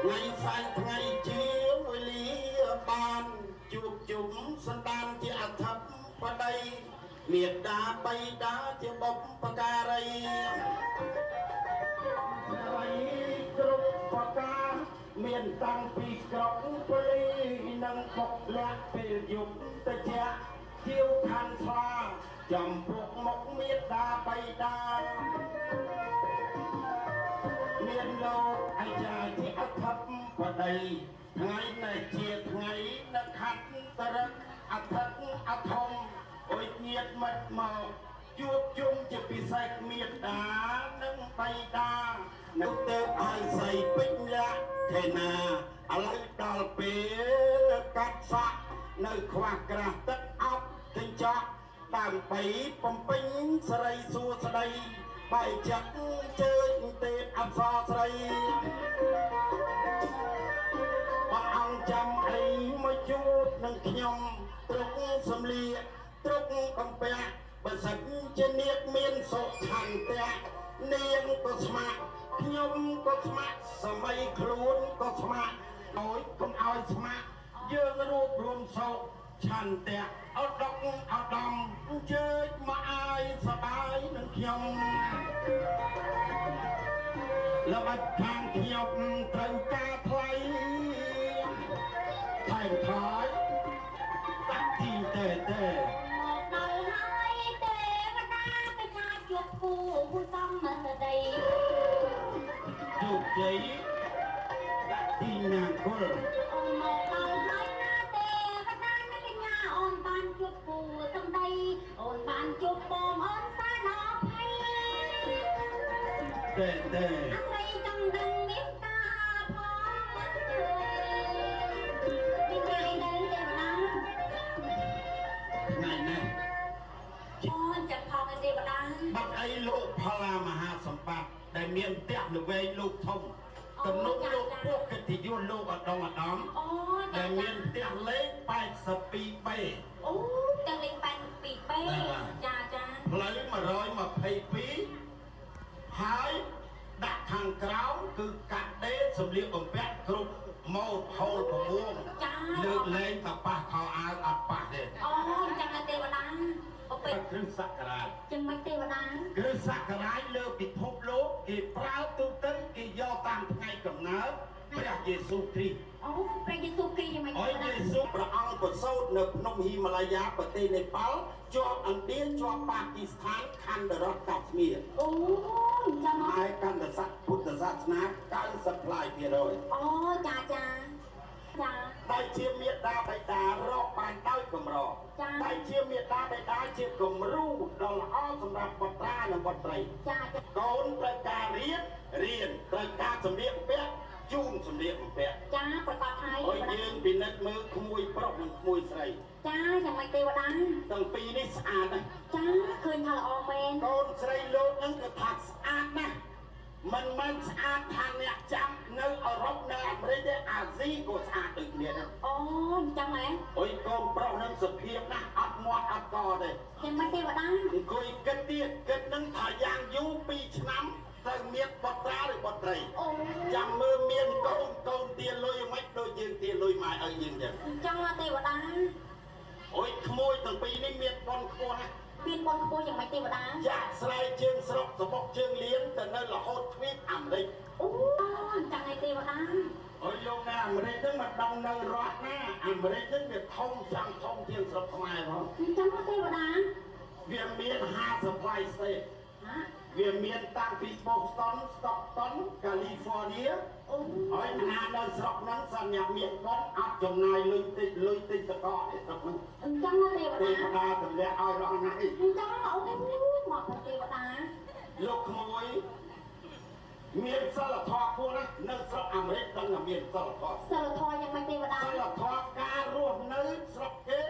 ថ្ងៃសៅរ៍ថ្ងៃជាវេលាបានជួបជុំសន្តានជាអធិបតីមេដាបៃតាជាបុព្វការីរីគ្រប់ប្រការមានតាំងពីក្រុងពលីនិងបុកលក្ខពេលយប់តិចជាវខាន់ស្លាចំពោះមុខមេដាបៃតា មានលោកអាចារ្យជាអធិបតីថ្ងៃនេះជាថ្ងៃនខត្តរឹកអធិអធមអុយញាតមិត្តមកជួបជុំជាពិសេសមេដានិងបៃតានៅទេពហើយសីពេញលក្ខេណាឥឡូវដល់ពេលកាត់សក់នៅខ្វះក្រាស់ទឹកអប់កញ្ចក់ដើម្បីបំពេញសិរីសួស្តី បាយចិត្តជើញទេពអប្សរស្រីព្រះអង្គចាំអីមកជួបនឹងខ្ញុំទ្រុកសំលៀកទ្រុកបំពាក់បើសិនជានាគមានសុឆន្ទៈនាងក៏ស្ម័គ្រខ្ញុំក៏ស្ម័គ្រសម័យខ្លួនក៏ស្ម័គ្រឲ្យកុំឲ្យស្ម័គ្រយើងរួបរวมសុខឆន្ទៈអត់ដកអត់ដំអញ្ជើញមកអាយសបាយនឹងខ្ញុំ ល្បិចខាងខ្ញុំត្រូវការថ្លៃថែមថយតាក់ទីទេទេ មកដល់ហើយទេវតាកញ្ញាជួបគូមួយសំដី ជោគជ័យតាក់ទីណាង្គល អូនមកដល់ហើយណាទេវតាកញ្ញាអូនបានជួបគូសំដីអូនបានជួបបងអូនសាណភ័យ ទេទេ អាស្រ័យចង់ដឹងមេត្តាផងណាពីថ្ងៃនៅទេវតា ថ្ងៃនេះ អូនចាត់ផងទេវតា បាត់អីលោកផល្លាមហាសម្បត្តិដែលមានផ្ទះល្វែងលោកធំទំនុកលោកពោះកិត្តិយសលោកអដងអដំ អូចា ដែលមានផ្ទះលេខ 82B អូទាំងលេខ82ពេចាចា ផ្លូវ122ហើយដាក់ខាងក្រោមគឺកាត់ដេរសម្លៀកបំពាក់គ្រប់ម៉ូតហូលប្រមួង ចា លើកលែងតែប៉ះខោអាវអត់ប៉ះទេ អូចាំតែទេវតាអូពេល គ្រិស្តសករាជ ចឹងមិនទេវតា គ្រិស្តសករាជលើពិភពលោកគេប្រើទូទៅគេយកតាមថ្ងៃកំណើតព្រះយេស៊ូវគ្រីស្ទ អូព្រះយេស៊ូវគ្រីស្ទយ៉ាងម៉េច អយយេស៊ូវព្រះអង្គប្រសូតនៅភ្នំហ៊ីម៉ាឡាយ៉ាប្រទេសនេប៉ាល់ជាប់ឥណ្ឌាជាប់ប៉ាគីស្ថានខណ្ឌរដ្ឋកាស្មៀរ អូចាំមក ហើយកាន់តែស័កពុទ្ធសាសនា90ផ្លាយភាគរយ អូចាចាចា ដែលជាមេដាបេតារកបានដោយកម្រ ចា៎ ដែលជាមេដាបេតាជាគំរូដ៏ល្អសម្រាប់បុត្រានិងបុត្រី ចាចា កូនត្រូវការរៀនរៀនត្រូវការសម្លៀកបំពាក់ជូនសម្លៀកបំពាក់ ចាប្រកបហើយ អុយយើងពិនិត្យមើលក្មួយប្រុសនិងក្មួយស្រី ចាយ៉ាងម៉េចទេវតា ទាំងពីរនេះស្អាតណាស់ ចាឃើញថាល្អមែនក ូនស្រីលោកហ្នឹងក៏ថាស្អាតណាស់មិនមែនស្អាតថាអ្នកចាំនៅអឺរ៉ុបនៅអាមេរិកទេអាស៊ីក៏ស្អាតដូចគ្នាដែរ អូចាំហ៎ អុយកូនប្រុសនឹងសុភាពណាស់អត់មាត់អត់កទេ យ៉ាងម៉េចទេវតា អង្គុយគិតទៀតគិតនឹងថាយ៉ាងយូរ2ឆ្នាំត្រូវមានបុត្រាឬបុត្រី អូ ចាំមើលមានកូនកូនទាលុយមិនដូចយើងទាលុយម៉ែឲ្យយើងចឹង ចឹងទេវតា អុយក្មួយទាំងពីរនេះមានបុណ្យខ្ពស់ណាស់ មានបនខ្ពស់យ៉ាងម៉េចទេវតា យ៉ាក់ស្រែជើងស្រុកសបុកជើងលៀនទៅនៅរហូតទ្វីបអាមេរិក អូចឹងឯទេវតា អុយលោកណាអាមេរិកហ្នឹងមិនដឹងនៅរដ្ឋណាអាមេរិកហ្នឹងវាធំចង់ធំជាងស្រុកខ្មែរផង ចឹងទេវតា វាមាន50 fly state ហ៎ វាមានតាំងពី Boston Stockton California អូ ហើយណានៅស្រុកហ្នឹងសញ្ញាមានបុណ្យអត់ចំណាយលុយតិចលុយតិចតកទេស្រុកហ្នឹង អញ្ចឹងទេវ ទេ តា វតាទម្លាក់ឲ្យរស់ណាស់ អញ្ចឹងអូមកទេវតា លោកក្មួយមានសិលធម៌ខ្ពស់ណាស់នៅស្រុកអាមេរិកដឹងថាមានសិលធម៌ សិលធម៌យ៉ាងម៉េចទេវតា សិលធម៌ការរស់នៅស្រុកគេ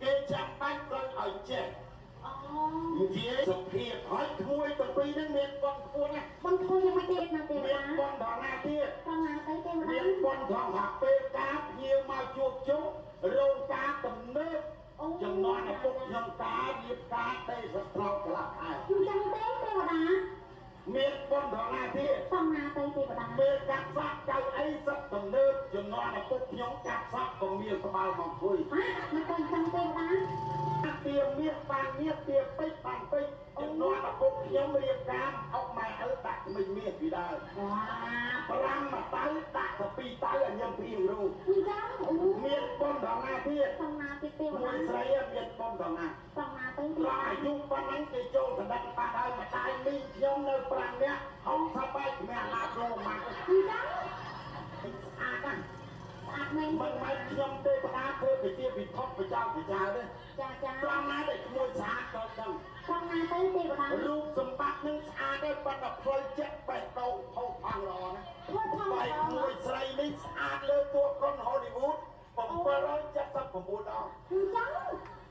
គេចាំបាច់ត្រូវឲ្យចេះ អូ និយាយសុភាពហើយក្មួយទាំងពីរហ្នឹងមានបុណ្យខ្ពស់ណាស់ បនខ្ពស់យ៉ាងម៉េចទេណាទេវ មាន តា បុណ្យដល់ណាទៀត ត្រង់ណាទៅទេវតា មានបុណ្យថងថាពេលការភ្ញៀវមកជួបជុំរោងការទំនើប អូ ចំនួនឪពុកខ្ញុំតារៀបការទេសត្រោកក្លាស់ខែ អញ្ចឹងទេទេវតា មានបុណ្យដល់ណាទៀត ត្រង់ណាទៅទេវតា ពេលកាត់សក់កៅអីសិត កុំមានក្បាលមកអង្គុយ ហាមិនទៅចឹងទេតា ទាមាសបានមាសទាពេជ្របានពេជ្រចំនួនឪពុកខ្ញុំរៀបការអុកម៉ែឪដាក់ក្មេងមាសពីដើម វ៉ា 5មកតៅដាក់ទៅ2តៅឲ្យញ៉ាំពីរូប អញ្ចឹងអូ មានប៉ុនដល់ណាទៀត តំណាទៀតទេ មួយស្រីមានប៉ុនដល់ណា តំណាទៅ ដល់អាយុប៉ុណ្ណឹងគេចូលកណ្ដឹងបាត់ហើយម្ដាយមីខ្ញុំនៅ5នាក់60បែកគ្មានណាចូលមក អញ្ចឹង ស្អាតណាស់ ស្អាតមែន មិនមែនខ្ញុំទេបដាធ្វើពជាពិភពបចោបចៅទេ ចាចា ត្រង់ណាដែលក្មួយស្អាតដល់ដឹង ត្រង់ណាទៅទេបដា រូបសម្បត្តិនឹងស្អាតទេប៉ុន្តែផ្លូវចិត្តបេះដូងផុសផង់ល្អណាស់ ធ្វើផង បែកមួយស្រីនេះស្អាតលើតួកុនហូលីវូដ779ដង អញ្ចឹង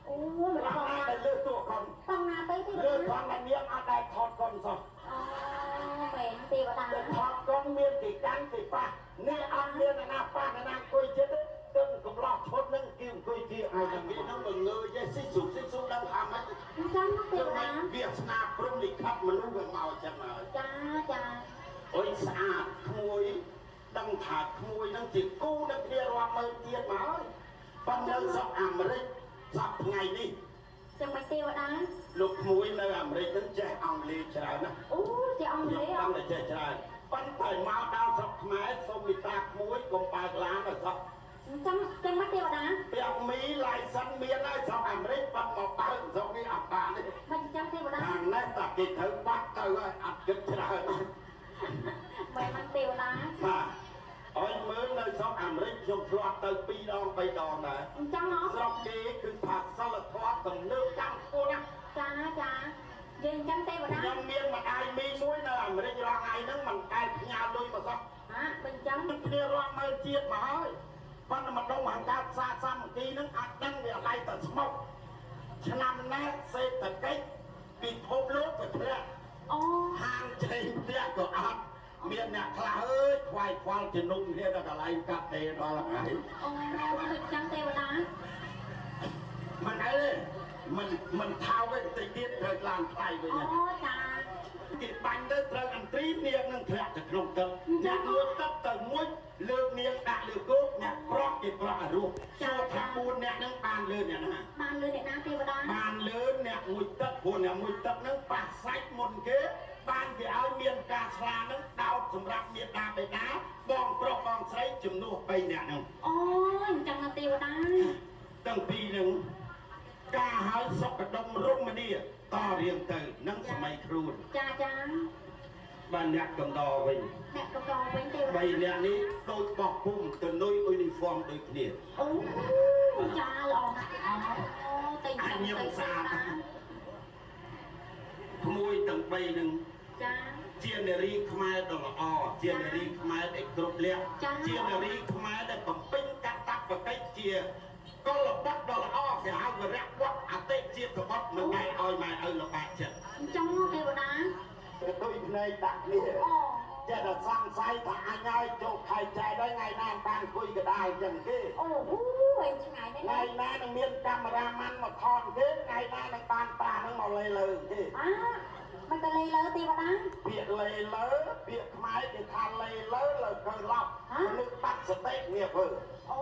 អូមិន ត្រ ផង ង់ណាដែលលើតួកុន ត្រង់ណាទៅទេប លើ ដា ត្រង់ដែលនាងអត់ដែលថតកុនសោះ អូមែនទេបដា តែថតកុនមានគេកាន់គេប៉ះនេះអត់មានអ្នកណាប៉ះអ្នកណាអង្គុយចិត្តទេទឹកកំឡោះឈុតនឹងគេអង្គុយជាឲ្យតែវានឹងងើយស៊ីសុកស៊ីសុកដឹងថាម៉េច អញ្ចឹងទេបដា វាសនាព្រំលិខិតមនុស្សវាមកអញ្ចឹងហើយ ចាចា អុយស្អាតក្មួយដឹងថាក្មួយនឹងជាគូនឹងគ្នារាប់ម៉ឺនទៀតមកហើយប៉ុន្តែស្រុកអាមេរិកសប្ថ្ងៃនេះ ចាំមិនទេវតា លោកក្មួយនៅអាមេរិកនឹងចេះអង់គ្លេសច្រើនណាស់ អូជាអង់គ្លេស ដឹងតែចេះច្រើនប៉ុន្តែមកដល់ស្រុកខ្មែរសូមមេត្តាក្មួយកុំបើកឡានឲ្យសោះ អញ្ចឹងចាំមិនទេវតា ពាក់មីឡៃសិនមានហើយស្រុកអាមេរិកបាត់មកបើកស្រុកនេះអត់បានទេ មិនអញ្ចឹងទេវតា ខាងនេះតាគេត្រូវបាត់ទៅហើយអត់គិតច្រើន មិនមិនទេវតា បាទអើយមើលនៅស្រុកអាមេរិកខ្ញុំធ្លាប់ទៅ2ដង3ដងដែរ អញ្ចឹងហ៎ ស្រុកគេគឺថាសិលធម៌ទំនើបកម្មខ្ពស់ណាស់ ចាចាយើងអញ្ចឹងទេវតា ខ្ញុំមានម្ដាយមីមួយនៅអាមេរិករាល់ថ្ងៃហ្នឹងមិនដែលផ្ញើលុយមកសោះ ហ៎មិនអញ្ចឹង នឹងគ្នារាប់ម៉ឺនជាតិមកហើយប៉ុន្តែម្ដងហង្កើតសាសាមគ្គីហ្នឹងអត់ដឹងវាឡៃតែស្មុកឆ្នាំនេះសេដ្ឋកិច្ចពិភពលោកក៏ធ្លាក់ អូ ហាងឆេងផ្ទះក៏អត់មានអ្នកខ្លះអើយខ្វាយខ្វល់ជំនុំគ្នាដល់កន្លែងកាត់ទេដល់ថ្ងៃ អូមិនអញ្ចឹងទេវតា មិនអីទេមិនមិនថោកទេបន្តិចទៀតត្រូវឡើងថ្លៃវិញ អូចា គេបាញ់ទៅត្រូវអន្ត្រីនាងនឹងធ្លាក់ទៅក្នុងទឹកអ្នកងួតទឹកទៅមួយលើកនាងដាក់លើគោកអ្នកប្រក់គេប្រក់ឲ្យរស់សួរថា4អ្នកនឹងបានលើអ្នកណា បានលឺអ្នកណាទេវតា បានលើអ្នកមួយទឹកព្រោះអ្នកមួយទឹកនឹងប៉ះសាច់មុនគេបានគេឲ្យមានការស្លានឹងដោតសម្រាប់មេដាបេដាបងប្រុសបងស្រីជំនួស3អ្នកនោះ អូអញ្ចឹងទេវតា ទាំងពីរនឹងការឲ្យសុខដុមរមនាតរៀងទៅនឹងសម័យខ្លួន ចាចា បានអ្នកកំដរវិញ អ្នកកំដរវិញទេវតា បីអ្នកនេះដូចបោះពុំទៅនុយអ៊ុយនីហ្វមដូចគ្នា អូចាល្អណាស់អូទៅអញ្ចឹងទៅស្អាត ក្មួយទាំងបីនឹង ចា ជានារីខ្មែរដ៏ល្អជានារីខ្មែរដែលគ្រប់លក្ខជានារីខ្មែរដែលបំពេញកតបកិច្ចជាកុលបុត្រដ៏ល្អគេហៅវរៈបុត្រអតិជាតិបុត្រមិនដែលឲ្យម៉ែឪលំបាកចិត្ត អញ្ចឹងទេវតា ដូចភ្នែកដាក់គ្នា អូ ចេះតែសង្ស័យថាអញឲ្យចូលខែចែកដល់ថ្ងៃណាបានអង្គុយកដាលអញ្ចឹងគេ អូវែងឆ្ងាយណាស់ ថ្ងៃណានឹងមានកាមេរ៉ាម៉ាន់មកថតគេថ្ងៃណានឹងបានប្រានឹងមកលេលើគេ អាមិនទៅលេលើទេវតា ពាក្យលេលើពាក្យខ្មែរគេថាលេលើលើកើឡប់មនុស្សបាត់សតិវាធ្វើ អូ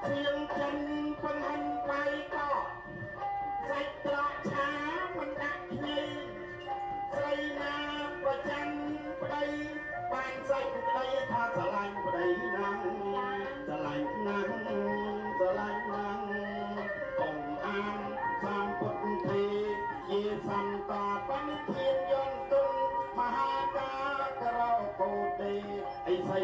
សៀងចិនបង្ហាញបៃកសាច់ត្រកឆាមិនដាក់ខ្ញីស្រីណាប្រចាំប្តីបានសាច់ប្តីថាស្រឡាញ់ប្តីណាស់ស្រឡាញ់ណាស់ស្រឡាញ់ណាស់កុំអានសម្ពុទ្ធទេជាសន្តាបនិធានយន្តទុនមហាកាករោកោទេអីសី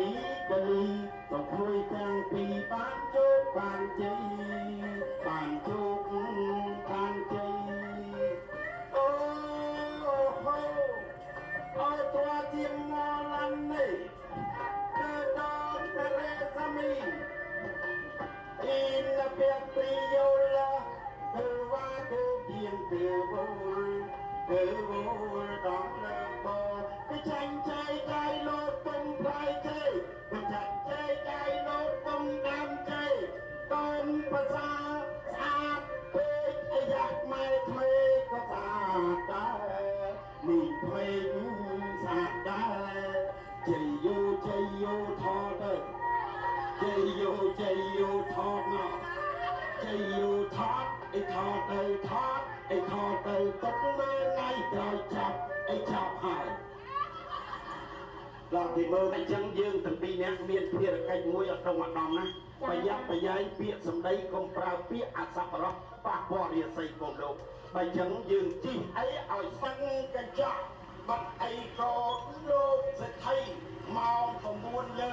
កលីក៏ក្មួយទាំងពីរបានជោគបានជ័យបានជោគបានជ័យអូហូអើទ្រាជាងម ជ័យយោជ័យយោថតទៅជ័យយោជ័យយោថតមកជ័យយោថតអីថតទៅថតអីថតទៅទុកមើលថ្ងៃក្រោយចាប់អីចាប់ហើយដល់ទីមើលអញ្ចឹងយើងទាំងពីរនាក់មានភារកិច្ចមួយអត់ដងអត់ដំណាប្រយ័ត្នប្រយែងពាក្យសម្ដីកុំប្រើពាក្យអសប្បុរសប៉ះពាល់រាសីកូនលោកបើអញ្ចឹងយើងជិះអីឲ្យសឹងកញ្ចក់បាត់អីក៏លោកសេដ្ឋីម៉ោង9លើ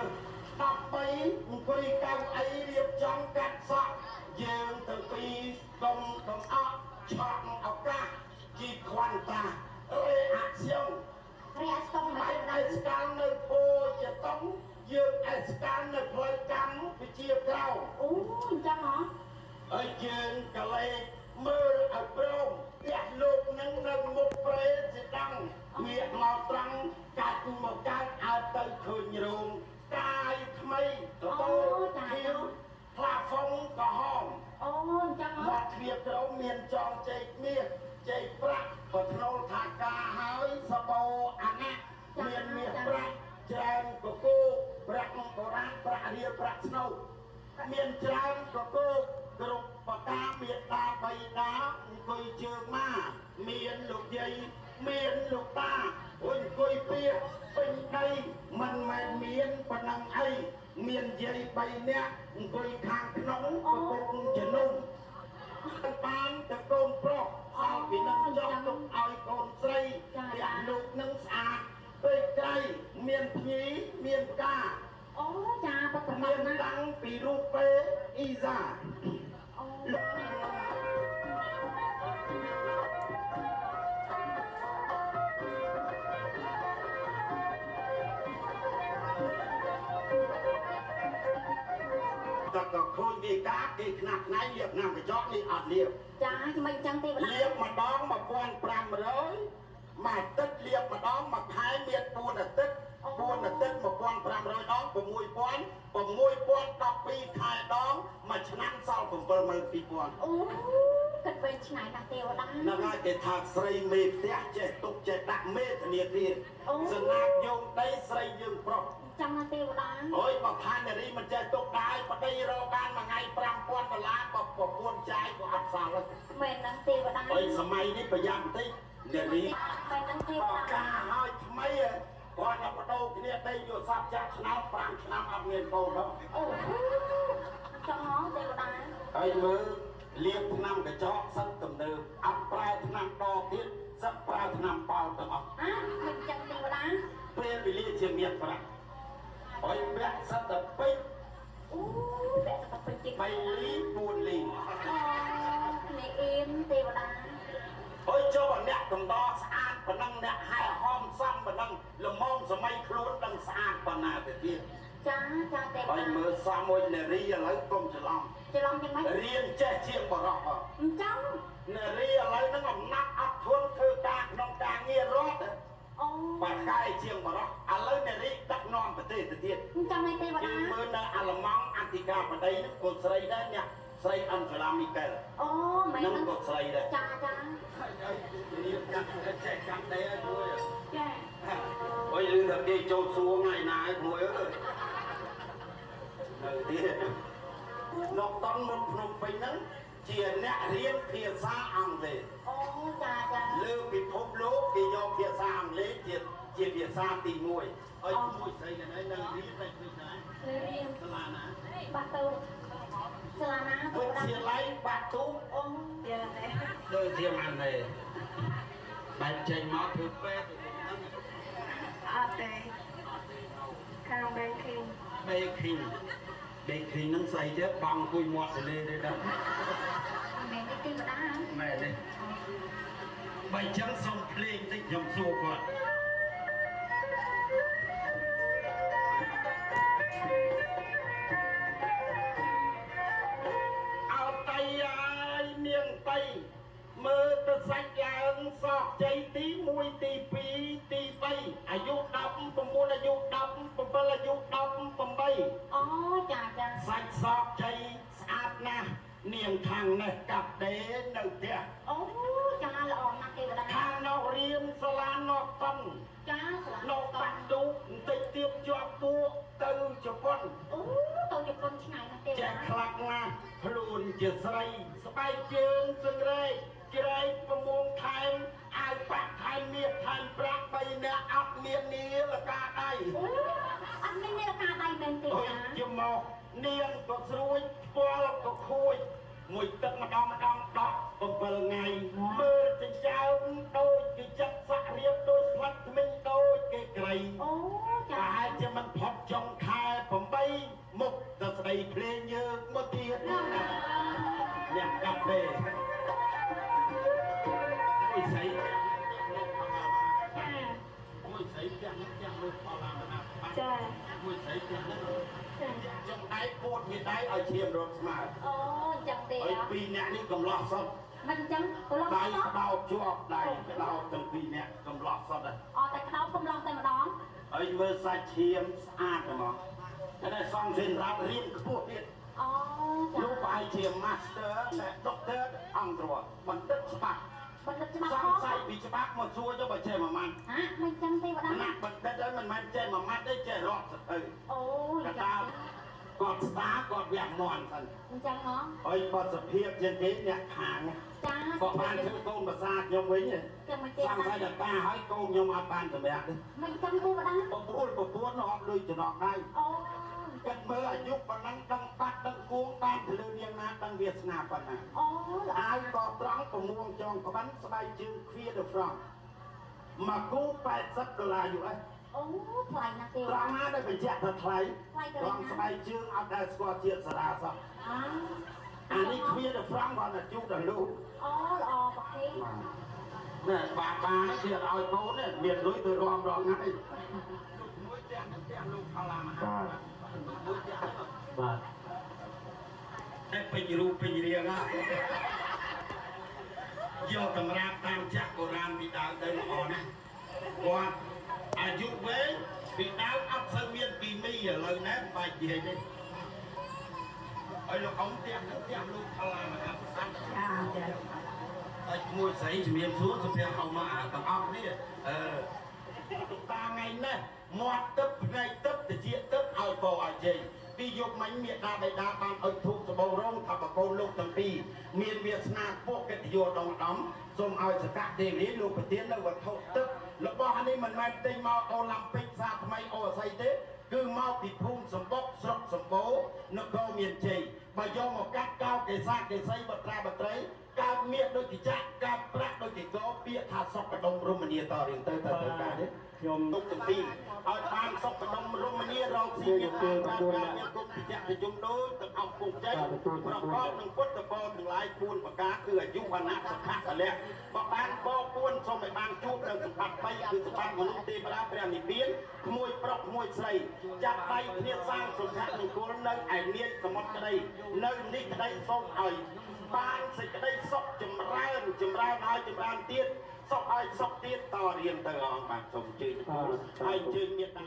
13អង្គុយកៅអីរៀបចំកាត់សក់យើងទាំងពីរកុំកំអក់ឆក់ឱកាសជីខ្វាន់តារេអាក់សៀង រះស្ទង ម៉ៃ មក អេស្កាល់នៅពោជាតុងយើងអេស្កាល់នៅផ្លូវកម្ពុជាក្រៅ អូអញ្ចឹងហ៎ ហើយយើងកលេចមើលឲ្យព្រមផ្ទះលោកនឹងនៅមុខប្រេសិដង់ងាកមកត្រង់កាច់មកកើតអើទៅឃើញរោងកាយថ្មីតបោខៀវផ្លាហ្វុងក្រហម អូអញ្ចឹងហ៎ មកទ្វារក្រមមានចងចេកមាសចេកប្រាក់ក៏ធ្នូលថាការហើយសបោអាណាមានមាសប្រាក់ច្រើនកកោប្រាក់បុរាណប្រាក់រៀលប្រាក់ស្នូកមានច្រើនកកោគ្រប់បកាមេតាបៃតាអង្គុយជើងមកមានលោកយាយមានលោកតាអង្គុយពីពេញដីមិនមែនមានប៉ុណ្ណឹងអីមានយាយ3នាក់អង្គុយខាងក្នុងកកុកជំនុំ បានទៅកូនប្រុសអោពីនឹងចង់ទុកឲ្យកូនស្រីផ្ទះលោកនឹងស្អាតពេកក្រៃមានភ្ញីមានផ្កា អូចាបត្ត មាន ណា តាំងពីរូបពេអ៊ីសា អូ តក៏ឃើញវាកាគេខ្នាស់ខ្នែងលាបណាំកញ្ចក់នេះអត់លាប ចាមិនអញ្ចឹងទេវតា លាបម្ដង1500មួយអាទិត្យលាបម្ដងមួយខែមាន4អាទិត្យ4អាទិត្យ1500ដង6000 6012ខែដងមួយឆ្នាំសល់72000 អូគិតវែងឆ្ងាយណាស់ទេវតា ហ្នឹងហើយគេថាស្រីមេផ្ទះចេះទុកចេះដាក់មេធនាគារសនាបយោងដីស្រីយើងប្រុស ចង់ណាស់ទេវតា អើយបើឋាននារីមិនចេះទុកដែរប្តីរកបានមួយថ្ងៃ5000ដុល្លារបើប្រពន្ធចាយក៏អត់សល់ដែរ មែនហ្នឹងទេវតា អើយសម័យនេះប្រយ័ត្នបន្តិចនារី មែនហ្នឹងទេ ប វតា កាហើយថ្មីគាត់តែបដូរគ្នាដីយកសັບចាក់ឆ្នោត5ឆ្នាំអត់មានកូនដល់ អូចង់ហ៎ទេវតា ហើយមើលលាបថ្នាំកញ្ចក់សិតទំនើបអត់ប្រើថ្នាំដទៀតសិតប្រើថ្នាំប៉ោទាំងអស់ អាមិនចឹងទេវតា ពេលវេលាជាមានប្រាក់ហើយពាក់សិតតែពេជ្រ អូពាក់សតពេជ្រទៀត 3លី4លី អូនេះអៀនទេវតា ហើយចូលឲ្យអ្នកកំដរស្អាតប៉ុណ្ណឹងអ្នកហែហោមសំប៉ុណ្ណឹងល្មមសម័យខ្លួនដឹងស្អាតប៉ុណ្ណាទៅទៀត ចាចាទេវ ហើយ តា មើលសំមួយនារីឥឡូវកុំច្រឡំ ច្រឡំយ៉ាងម៉េច រៀនចេះជាងបរោះហ៎ អញ្ចឹង នារីឥឡូវហ្នឹងអំណាចអត់ធន់ធ្វើការក្នុងការងាររដ្ឋ អូ បាត់កាយជាងបរោះឥឡូវនារីដឹកនាំប្រទេសទៅទៀត អញ្ចឹងឯទេវ យើ តា ងមើលនៅអាល្លឺម៉ង់អធិការបតីហ្នឹងកូនស្រីដែរអ្នកស្រីអង់ជឡាមីកែល អូមែន នឹង ហ្នឹង កូនស្រីដែរ ចាចា រៀបកាត់ចេះកាត់ដែរមួយ ចា អុយលឺថាគេចូលសួរថ្ងៃណាឯងមួយអើយនៅទៀតលោកតន់មុនភ្នំពេញហ្នឹងជាអ្នករៀនភាសាអង់គ្លេស អូចាចា លើពិភពលោកគេយកភាសាអង់គ្លេសជាភាសាទី1អុយមួយស្អីនៅនៅរៀនតែគឺណា រៀន សាលាណា បាក់ទៅសាលាណាទេ វិ វតា ទ្យាល័យបាក់ទូ អូ ដូចជាអានទេបែបចេញមកធ្វើពេទ្យហ្នឹង អត់ទេខាង banking baking baking ហ្នឹងស្អីទេបងគួយមាត់ទលេទេដល់ មែនទេទេវតា មែនទេបើអញ្ចឹងសុំភ្លេងតិចខ្ញុំសួរគាត់អោតៃអើយនាងតៃមើលទៅសាច់ឡើងសក់ជ័យទី1ទី2ទី3អាយុ19អាយុ17អាយុ18 អូចាចា សាច់សក់ជ័យស្អាតណាស់នាងខាងនេះកាប់ដេនៅផ្ទះ អូចាល្អណាស់ទេវតា ខាងនោះរៀនសាលានោះតុន ចាសាលា នោះបាក់ទូកបន្តិចទៀត ខ្លាក់ណាស់ខ្លួនជាស្រីស្បែកជើងសង្រែកជ្រែកប្រមួងថែមអាវប៉ាក់ថែមមាសថែមប្រាក់បីអ្នកអត់មាននាលកាដៃ អូអត់មាននាឡិកាដៃមែនទេ អុយ តា ជាមកនាងក៏ស្រួចផ្ពាល់ក៏ខួចមួយទឹកម្ដងម្ដងដក់7ថ្ងៃមើលចិញ្ចើមដូចគេចិត្តសាក់រៀបដូចផ្លាត់ថ្មិញដូចគេក្រៃ អូ ប្រ ចា ហែលជាមិនផុតចុងខែ8មុខទៅស្ដីភ្លេងយើងមកទៀតអ្នកកាត់ទេមួយស្រី ចា មួយស្រីផ្ទះនេះផ្ទះលោកអឡាមណាបា ចា មួយស្រីផ្ទះនេះ ចា ចុងដៃពួតមានដៃឲ្យឈាមរត់ស្មើ អូអញ្ចឹងទេ ហើយពីរអ្នកនេះកំឡោះសុទ្ធ មិនអញ្ចឹងប្រឡង ដៃ សោះ ក្តោបជាប់ដៃក្តោបទាំងពីរអ្នកកំឡោះសុទ្ធហើយ អត់តែក្តោបកំឡងតែម្ដង ហើយមើលសាច់ឈាមស្អាតហ្មងតែសងសិនរ៉ារៀនខ្ពស់ទៀត អូចា លោកប្រហែលជា Master และ Doctor អង្គរបណ្ឌិតច្បាប់ បណ្ឌិតច្បាប់ ស ផង ង្ស័យពីច្បាប់មកសួរទៅបើចេះមួយម៉ាត់ ហ៎មិនអញ្ចឹងទេវតា ណាបណ្ឌិតហើយមិនមែនចេះមួយម៉ាត់ទេចេះរាប់សភៅ អូ កតាគាត់ស្ដាគាត់វះមន់សិន អញ្ចឹងហ៎ ហើយគាត់សភាពជាងគេអ្នកខាង ចា ក៏បានធ្វើកូនភាសាខ្ញុំវិញ ចាំមិនទេ សង្ស័យដល់តាហើយកូនខ្ញុំអត់បានសម្រាប់ទេ មិនអញ្ចឹងទេវតា បបួលបពួនអត់លុយចំណងដៃ អូ គិតមើលអាយុប៉ុណ្ណឹងដឹងបាត់ដឹងគួងបានទៅលើនាងណាដឹងវាសនាប៉ុណ្ណា អូល្អ អាវក៏ត្រង់ប្រមួងចងក្បាន់ស្បែកជើងគ្វាដហ្វ្រង់មកគូ80ដុល្លារយូអេស អូថ្លៃណាស់ទេ ត្រង់ណាដែលបញ្ជាក់ថាថ្លៃ ថ្លៃទៅ ត្រង់ស្បែកជើងអត់ដែលស្គាល់ជាតិសារាសោះ អា អានេះគ្វាដហ្វ្រង់គាត់តែជូតដល់លូ អូល្អប្រគេ ណែបាបានេះគេឲ្យកូននេះមានលុយទៅរំរងថ្ងៃមួយផ្ទះនេះផ្ទះលោកផល្លាមហាមួយផ្ទះនេះ បាទ តែពេញរូបពេញរាងហ่ะយកតម្រាប់តាមចាស់បុរាណពីដើមទៅល្អណាស់គាត់អាយុវែងពីដើមអត់សូវមានពីមីឥឡូវណែមិនបាច់និយាយទេហើយលោកអ៊ំផ្ទះនោះផ្ទះលោកផល្លាមហាប្រសាទ ចាចា ហើយក្មួយស្រីជំរាបសួរសុភ័ក្រអ៊ំមកទាំងអស់គ្នាអឺតាថ្ងៃនេះមាត់ទឹកភ្នែកទឹកតិចទឹកឲ្យពោឲ្យជ័យពីយកមិញមេដាបៃតាបានអុជធូបសបោរងថាបកូនលោកទាំងពីរមានវាសនាខ្ពស់កិត្តិយសដងដំសូមឲ្យសកទេវរាលោកប្រទាននៅវត្ថុទឹករបស់នេះមិនមែនទិញមកអូឡាំពិកសាថ្មីអូអស័យទេគឺមកពីភូមិសម្បុកស្រុកសម្បូរនគរមានជ័យបើយកមកកាត់កោកេសាកេសីបត្រាបត្រីកើតមាសដូចជាចាក់កើតប្រាក់ដូចជាកពាក្យថាសុខដុមរមនាតរៀងទៅទៅទៅការនេះ ខ្ញុំ ទុកទាំងពីរឲ្យបានសុខដុមរមនារងស៊ីមានបានការមានគុណពិចារជុំដូចទាំងអង្គពុកជ័យប្រកបនឹងពុទ្ធពរទាំងឡាយ4ប្រការគឺអាយុវណ្ណៈសុខៈពលៈបើបានប4សូមឲ្យបានជួបនឹងសម្បត្តិ3គឺសម្បត្តិមនុស្សទេវតាព្រះនិព្វានក្មួយប្រុសក្មួយស្រីចាប់ដៃគ្នាសាងសុខៈមង្គលនៅឯនាយសមុទ្រក្តីនៅនេះក្តីសូមឲ្យបានសេចក្តីសុខចម្រើនចម្រើនហើយចម្រើនទៀតសុខហើយសុខទៀតតរៀនទៅអង្គបាទសូមជឿហើយជឿមេត្តា